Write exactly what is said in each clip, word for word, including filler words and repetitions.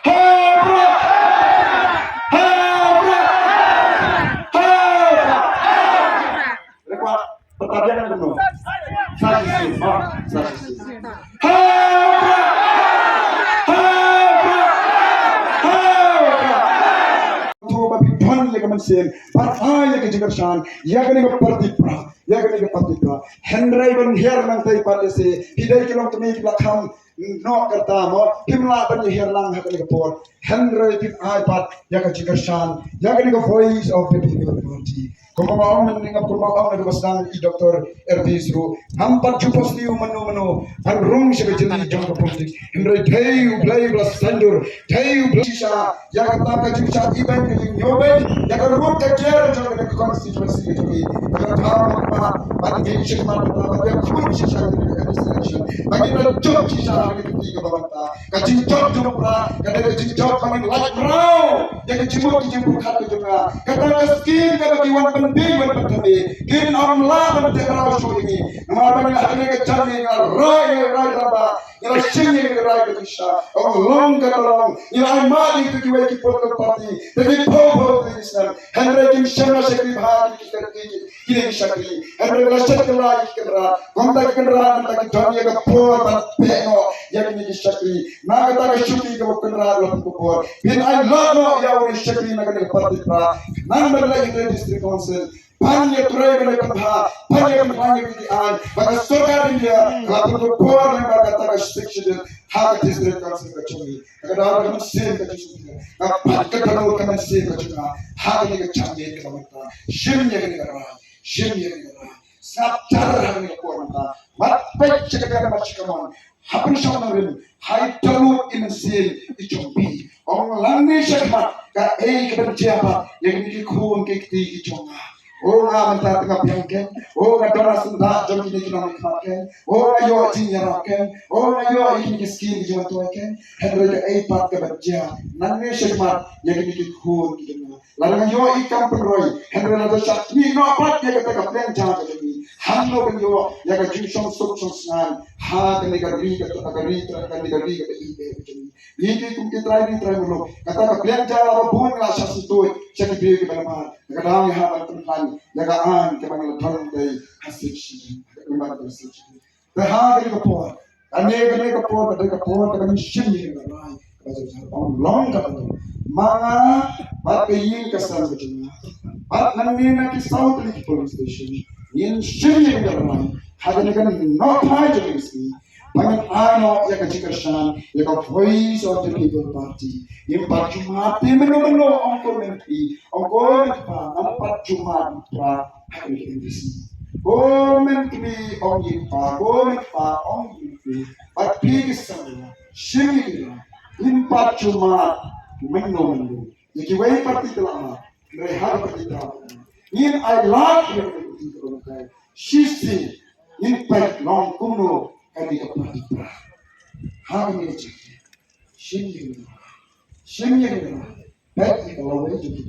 Hau Prah! Hau Prah! Hau Prah! Rekwah, pertanyaan nomor. Satu sim, oh, satu sim. Hau Prah! Hau Prah! Hau Prah! To ba phi don ïa ka mynsiem ban ai ïa ka jingkyrshan ïa kane ka party Prah, ïa kane ka party Prah. Hynrei ban hiar nangtai pat lehse phi dei ki longkmie kiba kham noh kata mo, phim lah ban ïahiar lang ha kane ka por. Hynrei phin ai pat ïa ka jingkyrshan ïa kane ka Voice of the People Party. Kumba ong mynne, kumba ong na ka basnang i Doctor R B Sru, ngam pat ju pos ïa u mano mano ban rung sha ka jingïaid jong ka politik. Hynrei dei U Blei ba la saiñdur, dei U Blei shisha ïa kata ka jingshah ibeiñ, ka jingñiewbeiñ ïa ka ruh ka kiar jong kane ka constituency ka jong ngi. Ka dei ban ngi shim ban ïakhun shisha ïa kane ka election, ba ngin da jop shisha ïa kane ka kti kaba mynta. Ka jingjop jong Prah ka dei ka jingjop ba ngin lait mraw ïa ka jingmut ka jingpyrkhat ka jong nga. Kata ka skim kaba ki wan pynbiej wan pynthame kin ym lah ban teh mraw shuh ïa ngi. Namar ba ngi ha kane ka jingïaid ngi la rai ïa ka rai rangbah, ngi la shim ïa ka rai ka jingshisha. Ong long kata long, ngi la ai mad ïa kiwei ki political party da ki phew phew tylli ki snem. Hynrei kim shym la shakri bha ïa ki, ki, ki, ki, ki shakri. Hynrei la shakri ïa ki kynrad. Kumta ki kynrad mynta ki don ïa ka por ban pynbeit noh ïa kine ki shakri. Na kata ka shuki kaba kynrad la pynbor, phin ai lad noh ïa une u shakri na kane ka party Prah. Nang ban leit ha District Council, pan ïa trei ban leit pynbha, pan ïa pynbha ïa ki aiñ ba ka sorkar India ka la pynbor lyngba kata ka Sixth Schedule ha ka District Council ka jong ngi. Ka daw ka mynsiem ka jong ngi, ka pat ka daw ka mynsiem ka jong nga ha kane ka jingïaid kaba mynta. Shim ïa kane ka rai, shim ïa kane ka rai. Sngap jar ha kane ka por mynta. Wat peit sha ka dei, wat sha ka mon. Ha pynshong nongrim, ha i dohnud i mynsiem i jong phi. Ong lang ne sha khmat, kaei kaban jia pat ïa kine ki khun ki kti ki jong nga. O nga mynta te nga biang kein. O nga don ha syndah jong kine ki nongmihkhmat kein. O nga ïoh jingïarap kein. O nga ïoh ïa kine ki skim ki jong nga kein. Hynrei kaei pat kaban jia nangne shakhmat ïa kine ki khun ki jong nga? Lada nga ïoh i kam pynroi, hynrei lada shah khmih noh pat ïa kata ka pliang ja ka jong ngi, hangno kan ïoh ïa ka jingshong suk shong sngaiñ ha kane ka ri, kata ka ri, kata kane ka ri kaba ïeit ka jong ngi? Ngi ki kum ki trai ri trai muluk, kata ka pliang ja la ba bun la shah syntuid sha ki briew kiba namar. Ka dang ïa ha ban pynplan ïa ka aiñ kaba ngi la don tei ha Sixth Schedule, ha ka ri ba ka Sixth Schedule. Te ha kane ka por, kane, kane ka por, kane ka por kaba ngin shim ïa ka rai kaba jynjar, ong long kaba long. Ma nga bad ka ïing ka sem ka jong nga bad nangne na ki saw tylli ki polling station, ngin shim ïa ka rai ha kane ka nohphai jong ka sngi. Ba ngin ai noh ïa ka jingkyrshan ïa ka Voice of the People Party. Ngim pat ju mad te mynno mynno, ong ko men kmie, ong ko men kpa, ngam pat ju mad Prah ha kane ka M D C. Ko men kmie, ong ïing pa, ko men kpa, ong ïing kmie. Bad phi ki samla, shim ïa ki rai. Ngim pat ju mad mynno mynno. Ïa kiwei party ki la mad, hynrei ha ka party Prah ngin ai lad ïa ka party Prah. Shisien ngin peit long kumno kane ka party Prah. Ha kane ka jingpeit, shim ïa kane ka, shim ïa kane ka. Peit ïa ka lawei jong ki,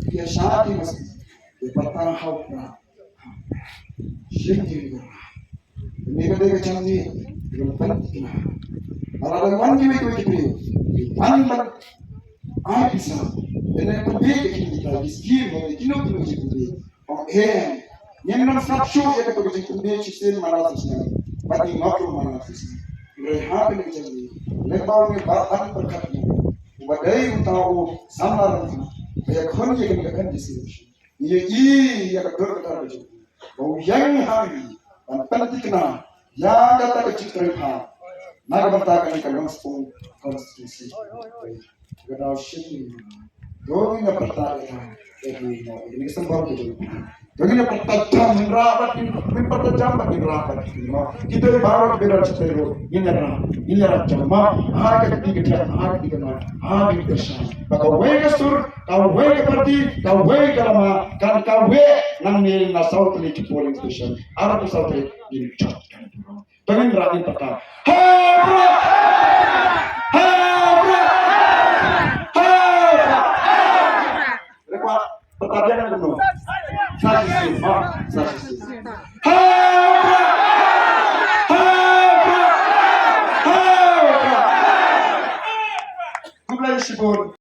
ki ïa shah ki masi, ïa pata ha u Prah. Shim ïa kane ka. Kane ka dei ka jingïaid, ka jingpynthikna. Lada wan kiwei kiwei ki briew, wan ban ai pisa, ïa kane pynbiej ïa kine ki trai ki skim, ïa kino kino ki jingpynbiej. Ong em, ngim nang sngap shuh ïa kato ka jingpynbiej shisien man la shisien, bad ngim nang ruh man la shisien. Hynrei ha kane ka jingïaid, lem bad ngim, bad ban pyrkhat ïa u ba dei uta u samla rangbah ba ïakhun ïa kane ka M D C election. Ïa i, ïa ka dur ka tar ka jong u, ba u ïeng ha ngi ban pynthikna ïa kata ka jingtrei bha na ka bynta kane ka Longspung constituency. Ka daw shim ïa ngi. To ngin ïa pyrta ïa ka, ïa kane ka symbol ka jong u. To ngin ïa pyrta jam, ngin rah bad ngin, ngin pyrta jam bad ngin rah bad ngin, mo. Kita baroh ki dei ruh, ngin ïa rah, ngin ïa rah jam, mo. Ha ka kti ka jam, ha ka kti ka jam, ha ka kti ka jam. Ba kawei ka sur, kawei ka party, kawei ka lama, kan kawei nangne na saw tylli ki polling station. Arphew saw tylli ngin jot kan burom. Ba ngin rah, ngin pyrta. Ha u Prah! Ha u Prah! Ha u Prah! Rekwah, pyrta biang kumno? Sa shisien, ha, sa shisien. Ha u Prah! Ha u Prah! Ha u Prah! Khublei shibun.